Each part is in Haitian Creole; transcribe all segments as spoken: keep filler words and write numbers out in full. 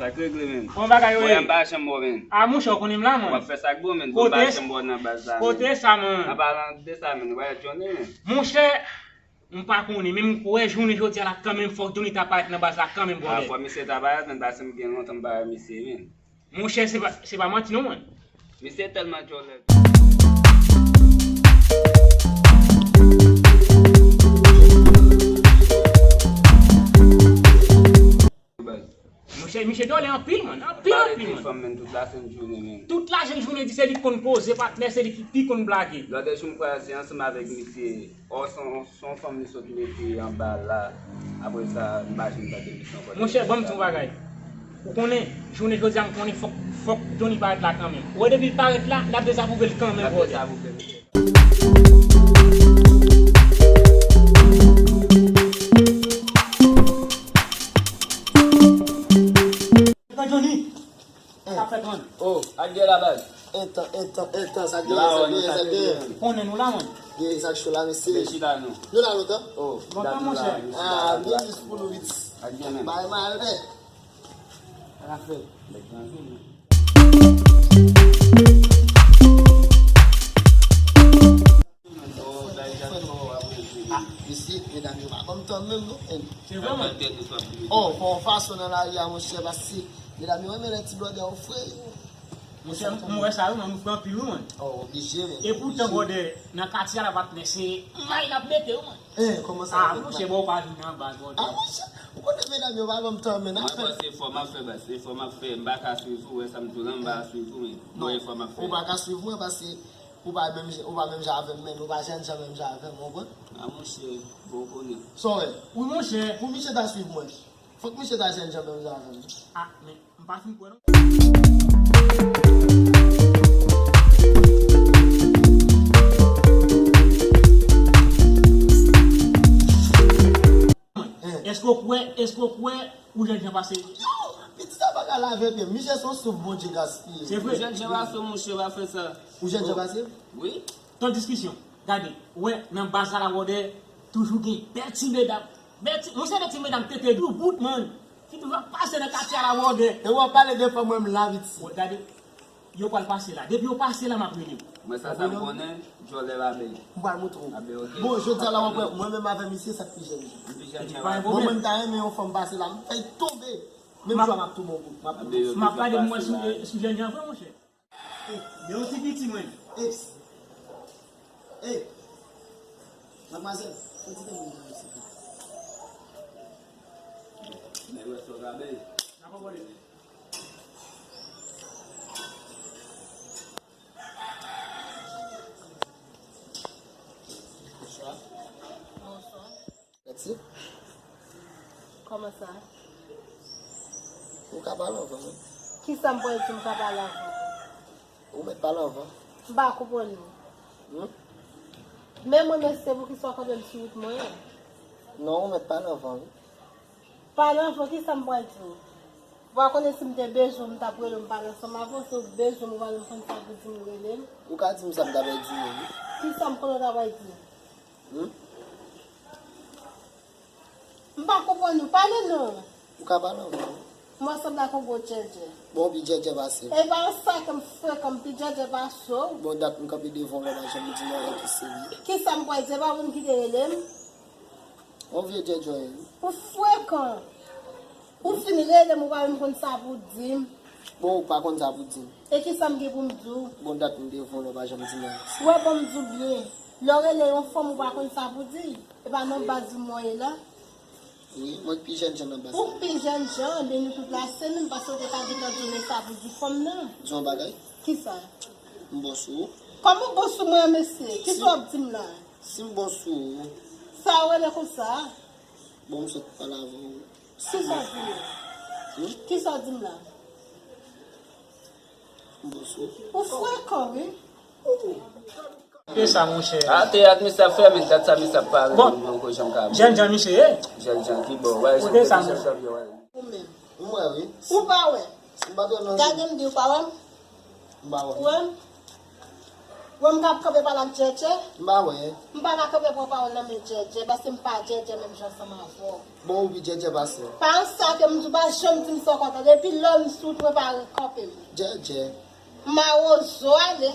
Sa k regle, menn? Bon bagay, wi. Mwen, m pa janm wè w, menn. A, monchè, w konnen m la, man. W ap fè sa k bon, menn. Kote, m pa janm wè w nan baz la, kote sa, man? An palan de sa, menn, w wè, Johnny, menn. Monchè, m pa konnen, men m kwè jounen jodi a la kanmenm, fòk Johnny ta parèt nan baz la kanmenm, brother. A, fò misye ta parèt, menn, paske m gen lontan m pa wè misye, menn. Monchè, se pa, se pa manti non, mwen. Misye tèlman djòlè. Monchè, misye djòlè anpil, man. Anpil, anpil, man. Tout la sent jounen, menn. Tout la sent jounen, di se li k konn koze, patnè, se li ki pi konn blage. Lòt jou m kwè se ansanm avèk misye. Ò, se yon, se yon fanm li sot mete anba la. Apre sa, m pa janm tande misye ankò. Monchè, ban m di w yon bagay. Ou konnen, jounen jodi a, m konnen fòk, fòk Johnny parèt la kanmenm. Ou wè, depi l parèt la, n ap dezapwouve l kanmenm, brother. N ap dezapwouve l. Johnny. Sa k fèt, man? Oh, ak gen la baz. Entan, entan, entan, sa k genyen, sa k genyen, sa k genyen. Ou konnen nou la, man. Gen sa k cho la, mesye. Bèchita nou. Nou la lontan? Oh, lontan, monchè. Ah, byen jis pou nou vit. Ak gen menm. Bay mal, men. Sa k ap fèt? Bèk nan zon, man. Ah, mesye, medam yo pa ban m tan menm non. Se vre, man. Oh, fò yon fason nan lari a, monchè, paske medam yo renmen lè ti blòdè yo fre. Monchè, m wè sa, wi, man, nou fre anpil, wi, man. Oh, oblije, men. E poutan, blòdè, nan katye a la, patnè, se may n ap mete, wi, man. Eh, kòman sa? Ah, monchè, bon, ou pa vin nan baz, blòdè. Ah, monchè, ou konnen medam yo pa ban m tan, men. Mwen, bon, se efò m ap fè, baz, se efò m ap fè, m pa ka swiv ou, wè sa m di w lan, m pa ka swiv ou, men. Bon, efò m ap fè. Ou pa ka swiv mwen, paske Ou pa menm jan, ou pa menm jan avè m, menm, ou pa jèn jan menm jan avè m, ou konprann? A, monchè, bon, ou konnen. Sa w wè? Wi, monchè. Pou misye ta swiv mwen, fòk misye ta jèn jan menm jan avè m. A, men, m pa fin kwè, non. Èske w kwè, èske w kwè ou jèn jan pase? Yo, piti sa pa ka lave pye. Misye se yon souf Bondye gaspiye. Se vre. Ou jèn jan pase, monchè, pa fè sa. Ou jèn jan pase? Wi. Tan diskisyon. Gade, ou wè, nan baz a la, brother, toujou gen bèl ti medam. Bèl ti, monchè, bèl ti medam tete doubout, man. Ki toujou ap pase nan katye a la, brother. E w ap pale de fanm, mwen, m la, piti. Wè, gade. Yo pral pase la. Depi yo pase la, m ap rele w. Mwen sa, sa m konnen, djòlè babèy. M pral montre w. Babèy, ok. Bon, jodi a la, w ap wè, mwen menm avè misye, sa k pi jèn jan. Li pi jèn jan. Bon, mwen, m ta renmen yon fanm pase la, m fè l tonbe. Menm jan, m ap tou bon kou. M ap tou bon kou. M ap gade m wè sou, sou jèn jan vre, monchè. Ey, men yon ti piti, mwen. Ey, ey. Madmwazèl, fè ti tanbou nan yon ti piti. Nèg wè sa w gade. N ap abòne. Bonswa. Bonswa. Mèsi. Kòman sa? Ou ka pale anvan, wi. Kisa m pral di m ka pale anvan? Ou mèt pale anvan. M pa konprann ou. Hmm? Men mwen, mesye, poukisa w kanpe m sou wout mwen an? Non, ou mèt pale anvan, wi. Pale anvan, kisa m pral di w? Ou pa konnen si m te bezwen w, m t ap rele w, m pale ansanm avè w, si w bezwen m, ou pa menm konn sa pou di m, ou rele m. Ou ka di m sa m ta pral di w, wi. Kisa m konnen w ta pral di m? Hmm? M pa konprann ou. Pale non. Ou ka pale anvan. Mwen sanble ak yon gwo djèdjè. Bon, pi djèdjè pase. E pa sa ke m frekan, m pi djèdjè pase w. Bon, dat m kanpe devan w la, pa janm di m anyen ki serye. Kisa m pral di? E pa ou menm ki te rele m? Yon vye djèdjè w ye, wi. Ou frekan. Ou fin rele m, ou pa menm konn sa pou di m. Bon, ou pa konn sa pou di m. E kisa m gen pou m di w? Bon, dat m devan w la, ou pa janm di m anyen. Ou wè, ban m di w byen. Lè w rele yon fanm, ou pa konn sa pou di. E pa nan baz ou mwen ye la. Wi, mwen k pi jèn jan nan baz la. Ou k pi jèn jan, ebyen nou tout la se menm, paske w te ka gentan di w men sa pou di fanm nan. Di yon bagay? Kisa? M bon sou ou. Kòman w bon sou mwen, mesye? Kisa w ap di m la? Si m bon sou ou. Sa w rele konsa? Bon, m sot pale avè w. Kisa w di m la? Hmm? Kisa w di m la? M bon sou ou. Ou frekan, wi. E sa, monchè. A, teyat misye ap fè, men gad sa misye ap pale. Bon, mwen poko janm ka. Jèn jan misye ye. Jèn jan ki bò, wè, kote sa, monchè? Ou menm. M wè, wi. Ou pa wè. M pa t wè non. Gade m di ou pa wè m? M pa wè. Ou wè m? Wè m k ap kanpe pale ak Djèdjè? M pa wè. M pa ka kanpe pran pawòl nan men Djèdjè, paske m pa Djèdjè menm jan ansanm avè w. Bon, ou pi Djèdjè pase m. Pa ansa ke m di w pa janm di m sa w kontan. Depi lè m sou mwen pa kanpe m. Djèdjè. Mawozo ale.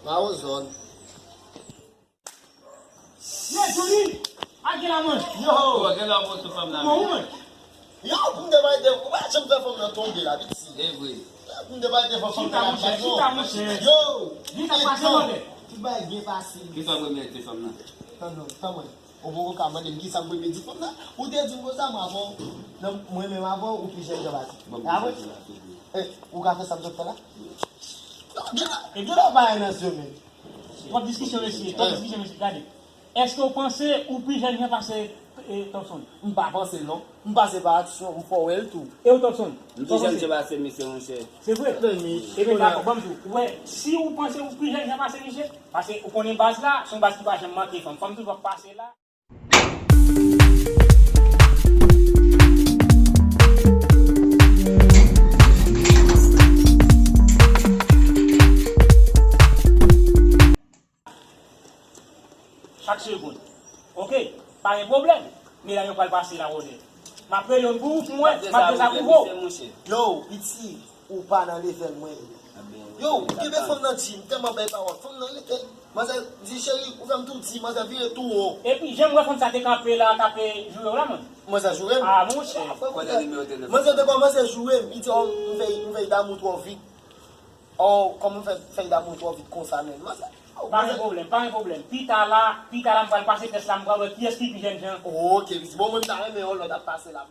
Mawozo. Ye, Johnny! A gen la, mwen. Yo! Ou gen la, mwen, sou fanm nan. Bon, ou, mwen. Yo, pou m te bay de, ou pa janm fè fanm nan tonbe la, piti. E vre. Pou m te bay de fanm nan. Chita, monchè, chita, monchè. Yo! Di sa pase, mwen. Tout bagay byen pase. Ki sa premye ti fanm nan? Tann non, tann mwen. Ou poko ka mande m ki sa m premye di fanm nan. Ou te di m konsa, mwen, avan, nan, mwen menm avan, ou pi jèn jan pase. Bon, avan? Eh, ou ka fè sa m t ap fè la? Non, gen la, gen la bagay nan zye, men. Twòp diskisyon, mesye. Twòp diskisyon, mesye. Gade. Èske w panse ou pi jèn jan pase, eh, Topson? M pa panse l, non. M pase pa aksyon, m fè w wè l tou. E ou, Topson? M pi jèn jan pase misye, monchè. Se vre? Ebyen, dakò, ban m di w. Ou wè, si ou panse ou pi jèn jan pase misye, paske ou konnen baz la, se yon baz ki pa janm manke fanm. Fanm toujou ap pase la. Chak segonn. Oke, pa gen pwoblèm. Medam yo pral pase la, Wodè. M ap rele youn pou ou, pou mwen, m ap fè sa pou ou. Yo, piti, ou pa nan level mwen. Yo, kenbe fanm nan di, m tèlman bay pawòl. Fanm nan rete. Manzè di, cheri, ou fè m tou di, manzè vire tou wo. Epi, jan m wè fanm sa te kanpe la, t ap joure w la, man. Manzè joure m? Ah, monchè. Manzè te kòmanse joure m. Li di, oh, m fè, m fè damou twò vit. Oh, kòman fè, fè damou twò vit konsa, men? Manzè, oh, pa gen pwoblèm, pa gen pwoblèm. Pita la, pita la, m pral pase tès la, m pral wè kiyès ki pi jèn jan. Oke, piti. Bon, mwen, m ta renmen yon lòt ap pase la.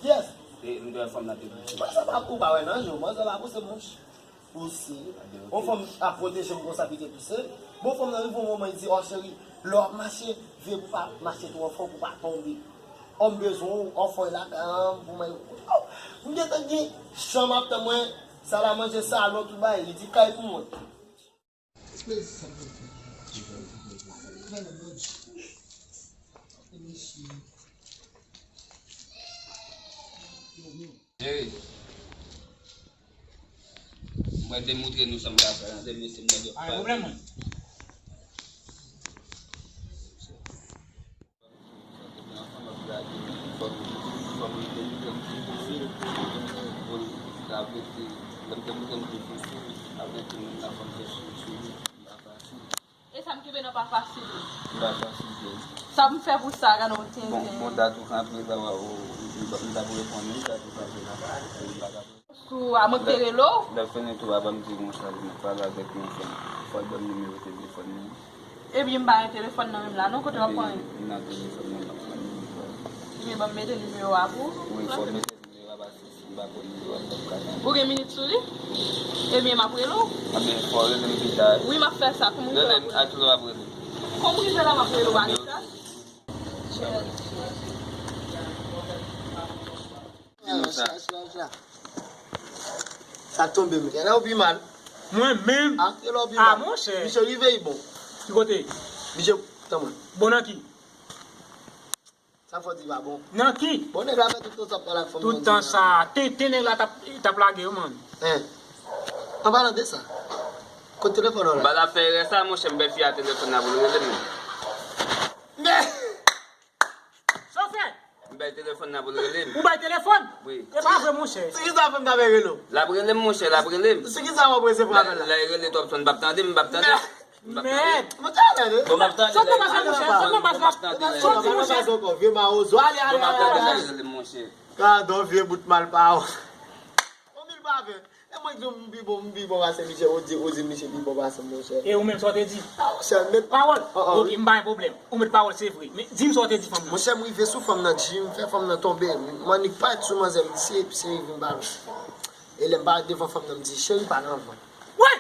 Yes. Manzè pa, ou pa wè nan je w, manzè pa pouse mouch. Pouse. Yon fanm ap pwoteje m konsa, pito pouse. Bon, fanm nan rive yon moman, li di, oh, cheri, lè w ap mache, veye pou w pa mache twò fò, pou w pa tonbe. Oh, m bezwen w, oh, fò w lakay an, pou mwen. Oh, m gentan gen, jan m ap tann mwen, sal a manje, salon, tout bagay, li di kay pou mwen. Cheri, mwen te moutre nou sa m ka fè, tande mesye, mwen te... Pa gen pwoblèm, mwen. E sa m kenbe nan pa fasil. M pa fasil, cheri. Sa pou m fè pou sa, gade yon tenten. Bon, bon, dat ou kanpe la, ou, ou, m t ap reponn ou, dat ou kanpe la, m pa ka. Sou a mwen te rele w. Lè fini tou a, ban m di konsa, li pale avèk yon fanm. Fò l ban m nimewo telefòn li. Ebyen, m pa gen telefòn nan menm la, non, kote w ap pran li? Nan telefòn nan, m ap pran li. Ebyen, ban m mete nimewo a pou ou. Wi, fò w mete nimewo a, paske si m pa pran nimewo a, m p ap ka jwenn ou. Ou gen minit sou li? Ebyen, m ap rele w. Ebyen, fò w rele m pita. Wi, m ap fè sa. Kòm ou... Rele m, a ki lè w ap rele m? Kòm ou rive la, m ap rele w, pa gen sa. Di nou sa. Sa tonbe m. Genlè w pi mal. Mwen menm? Genlè w pi mal. Ah, monchè. Misye rive, li bon. Ki kote? Misye, tann mwen. Bon nan ki? Sa fò di pa bon. Nan ki? Bon, nèg la fè tout tan sa pral ak fanm nan. Tout tan sa, tenten nèg la t ap, t ap lage yo, man. Hein. An palan de sa, kote telefòn nan la? M pa t ap fè erè sa, monchè, m bay fi a telefòn nan pou l rele m. Men! Sa w fè? M bay telefòn nan pou l rele m. Ou bay telefòn? Wi. E pa vre, monchè. Se ki sa fanm nan ap rele w? L ap rele m, monchè, l ap rele m. Se ki sa w ap resevwa apèl la? Lè, lè l rele Topson, m p ap tande, m p ap tande. M p ap tande. Mèd! Bon, m ap tande. Sòt nan baz la, monchè, sòt nan baz la. Sòti, monchè. Vye mawozo, ale, ale, ale, ale. Bon, m ap tande lè l rele m, monchè. Gadon vye bout malpawòl. On mil pa vre. E mwen k di w m pi bon, m pi bon pase misye, ou di, ou di misye pi bon pase m, monchè. E ou menm sa w te di? Ah, monchè, met pawòl. Ok, m pa gen pwoblèm. Ou met pawòl, se vre. Men di m sa w te di fanm nan. Monchè, m rive sou fanm nan, Jim, m fè fanm nan tonbe. M annik parèt sou manzè, m di, se, se rive m pa. E lè m parèt devan fanm nan, m di, cheri, pa nan van. Wè!